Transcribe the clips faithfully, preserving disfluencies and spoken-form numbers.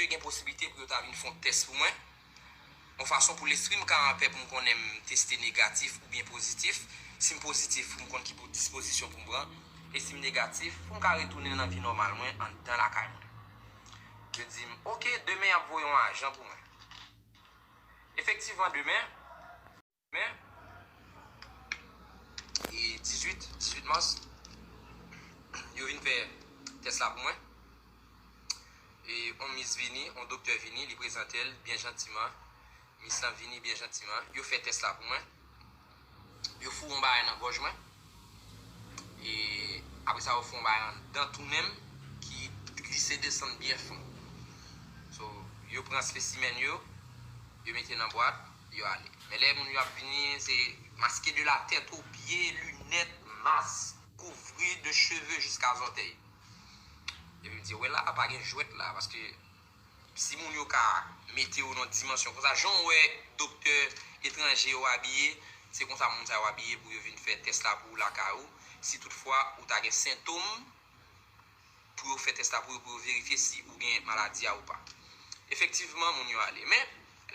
gen posiblite pou yo ta vin fè yon tès pou mwen, yon fason pou lespri m ka anpè, pou m konnen m teste negatif oubyen pozitif. Si m pozitif, pou m konn ki pou dispozisyon pou m pran. E si m negatif, pou m ka retounen nan vi nòmal mwen anndan lakay mwen. Yo di m, "Oke, demen y ap voye yon ajan pou mwen." Efektivman, demen, men, e dizuit, dizuit mas, yo vin fè tès la pou mwen. E yon mis vini, yon doktè vini, li prezante l byen jantiman. Mis lan vini byen jantiman. Yo fè tès la pou mwen. Yo foure yon bagay nan gòj mwen. E apre sa, yo foure yon bagay anndan tou menm ki glise desann byen fon. So, yo pran espesimèn yo, yo mete nan bwat, yo ale. Men lè moun yo ap vini, se maske de la tèt o pye, linèt, mas, kouvri de cheve jiska zòtèy. Epi m di, "Wè la, pa gen jwèt la, paske si moun yo ka mete w nan dimansyon konsa, jan w wè doktè etranje yo abiye, se konsa moun sa yo abiye pou yo vin fè tès la pou ou lakay ou, si toutfwa ou ta gen sentòm, pou yo fè tès la pou yo, pou yo verifye si ou gen maladi a ou pa." Efektivman, moun yo ale. Men,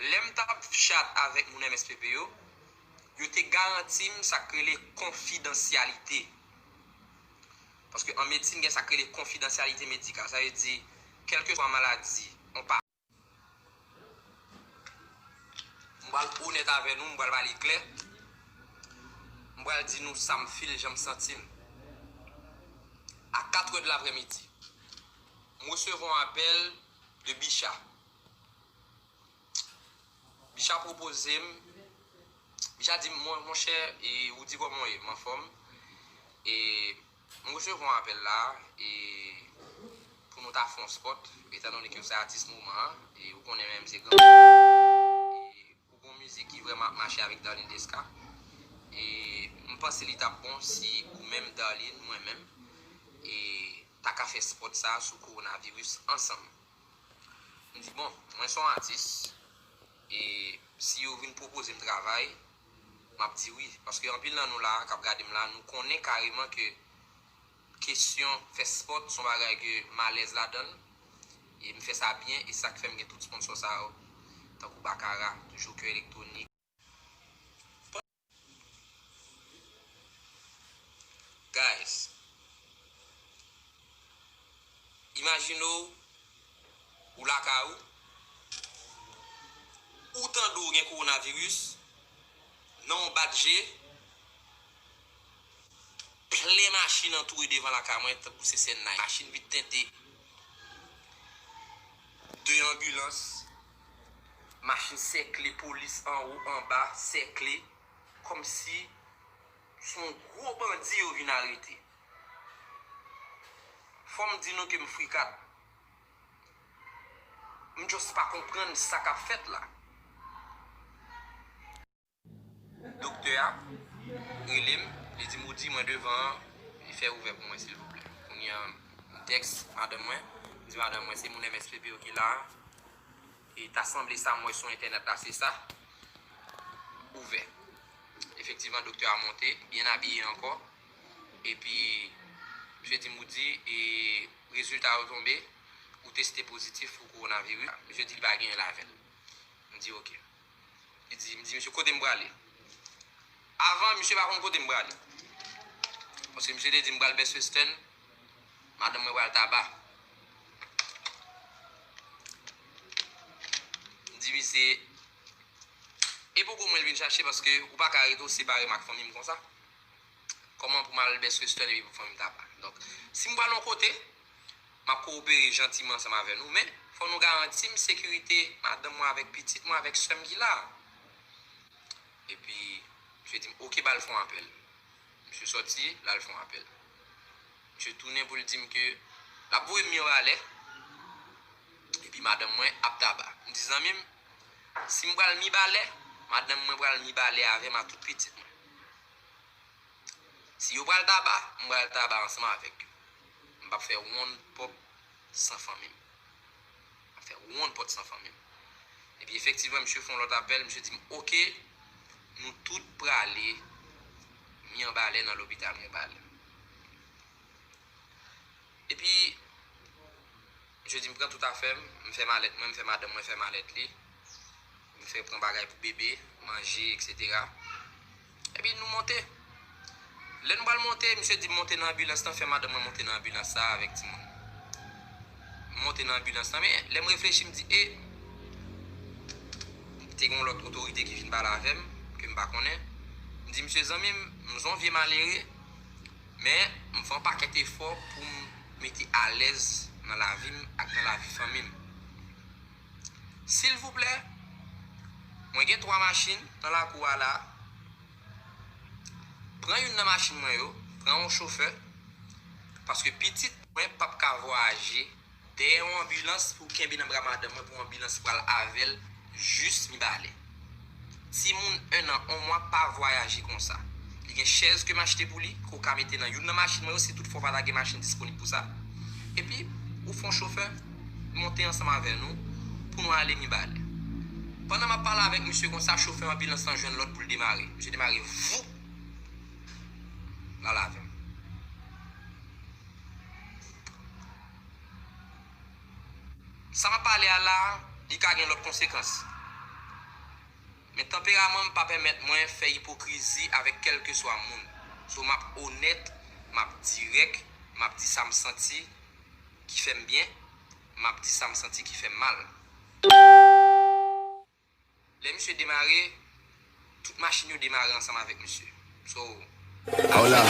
lè m t ap chat avèk moun M S P P yo, yo te garanti m sa k rele konfidansyalite. Paske an medsin, gen sa k rele konfidansyalite medikal. Sa vle di, kèlkeswa maladi, on pa M pral onèt avè nou, m pral pale klè. M pral di nou sa m feel, jan m santi m. A katrè de laprèmidi, m resevwa yon apèl de Bicha. Bicha pwopoze m, Bicha di m, "Mon, monchè, e ou di kòman w ye?" "M anfòm." E M resevwa yon apèl la, e pou nou ta fè yon spot, etandone ke w se atis moman an, e ou konnen menm se gran, e ou gon mizik ki vrèman ap mache avèk Darline Desca. E m panse li t ap bon si ou menm, Darline, mwen menm, e ta ka fè spot sa sou kowonaviris ansanm. M di, "Bon, mwen se yon atis, e si yo vin pwopoze m travay, m ap di wi." Paske anpil nan nou la, k ap gade m la, nou konnen kareman ke kesyon fè spot se yon bagay ke m alèz ladan l. E m fè sa byen, e sa k fè m gen tout sponsò sa yo, tankou Baccarat, Joker Electronic. Guys, imajine w, ou lakay ou, ou tande w gen kowonaviris, nan yon bat je, plen machin antoure devan lakay mwen, tankou se sèn nan. Machin vit tente. De anbilans, machin sèkle, polis anwo, anba, sèkle, kòmsi se yon gwo bandi yo vin arete. Fò m di nou ke m frikat. M just pa konprann sa k ap fèt la. Doktè a rele m, li di m, "Roody, mwen devan an, fè ouvè pou mwen, silvouplè." Kounye a, m tèks madanm mwen, m di madanm mwen, "Se moun M S P P yo ki la a, e ta sanble sa m wè sou entènèt la, se sa, ouvè." Efektivman, doktè a monte, byen abiye ankò, epi misye di m, "Roody, e rezilta yo tonbe, ou teste pozitif pou kowonaviris." Misye di li pa genyen l avè l. M di, "Oke." Li di, m di, "Misye, kote m prale?" Avan, misye pa konn kote m prale. Paske misye te di m pral Best Western, madanm mwen pral Taba. M di misye, e poko mwen l vin chache paske ou pa ka rete w separe m ak fanmi m konsa. Kòman pou m al Best Western epi pou fanmi m Taba? Donk, si m pral yon kote, m ap kowopere jantiman ansanm avè nou, men fò nou garanti m sekirite madanm mwen avèk pitit mwen avèk sè m ki la. Epi, misye di m, "Oke, ba l fè yon apèl." Misye sòti, l al fè yon apèl. Misye tounen pou l di m ke l ap voye m Mibalè, epi madanm mwen ap Taba. M di, "Zanmi m, si m pral Mibalè, madanm mwen pral Mibalè avè m ak tout pitit mwen. Si yo pral Taba, m pral Taba ansanm avèk yo. M p ap fè wonn pòp san fanmi m. M ap fè wonn pòt san fanmi m." Epi efektivman, misye fè yon lòt apèl, misye di m, "Oke, nou tout prale Mibalè nan lopital Mibalè." Epi, Misye di m pran tout afè m, m fè malèt mwen, m fè madanm mwen fè malèt li. M fè pran bagay pou bebe, manje, etsetera. Epi nou monte. Lè nou pral monte, misye di m monte nan anbilans lan, fè madanm mwen monte nan anbilans sa avèk timoun. M monte nan anbilans lan, men lè m reflechi, m di, e, te gen yon lòt otorite ki vin pale avè m, ke m pa konnen. M di, misye zanmi m, m se yon vye malere, men m fè yon pakèt efò pou m mete alèz nan lavi m ak nan lavi fanmi m. Silvouplè, mwen gen twa machin nan lakou a la. Pran youn nan machin mwen yo, pran yon chofè, paske pitit mwen p ap ka vwayaje dèyè yon anbilans pou kenbe nan bra madanm mwen pou anbilans pral avè l jis Mibalè. Timoun en an, yon mwa pa vwayaje konsa. Li gen chèz ke m achte pou li, ke w ka mete nan youn nan machin mwen yo, si toutfwa w pa ta gen machin disponib pou sa. Epi, ou fè yon chofè monte ansanm avè nou pou nou ale Mibalè. Pandan m ap pale avèk misye konsa, chofè anbilans lan jwenn lòd pou l demare. Misye demare, voup! L al avè m. Sa m ap pale a la, li ka gen lòt konsekans. Men tanperaman m pa pèmèt mwen fè ipokrizi avèk kèlkeswa moun. So, m ap onèt, m ap dirèk, m ap di sa m santi ki fè m byen, m ap di sa m santi ki fè m mal. Lè misye demare, tout machin yo demare ansanm avèk misye. So, Hola.